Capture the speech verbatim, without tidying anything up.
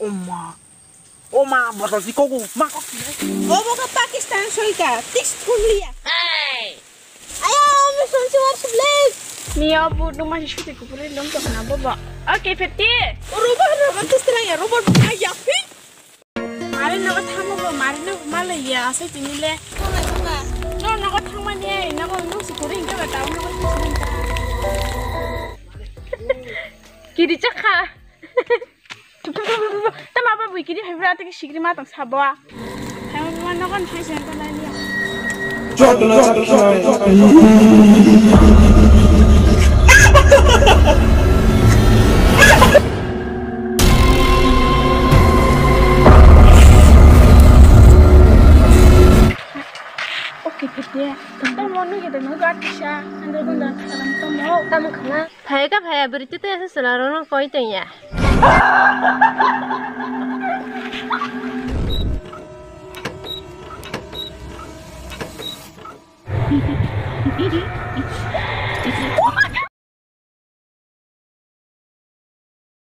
Oma. Oma, botol si kogu. Ma kok si. Obo ka Pakistan soika. Tiks thumliya. Aya, omo sonsi warsi blade. Ni obo duma si suti kupuri lom to kana bobo. Okay, Peti. Robot, robot tiks tira ya, robot. Aya, pi. Mari nogo thamo bo, mari nogo malai ya, asa tini le. No, nogo thangmani, nogo nuk si kuri hingke ba tau nogo si kuri hingke. Kiri chakha. Tama ba bui kiri hai bra tiki sikri ma tang sabo. Hai ma nogo thai sen ta lai ya. Oke, Peti. Tamo nugui tongmo gat kisa, andro gonda thakaram tamo. Tamo khana. Phai ka phai, bwrwi twi twi aswk chwla rokno koi tong ya.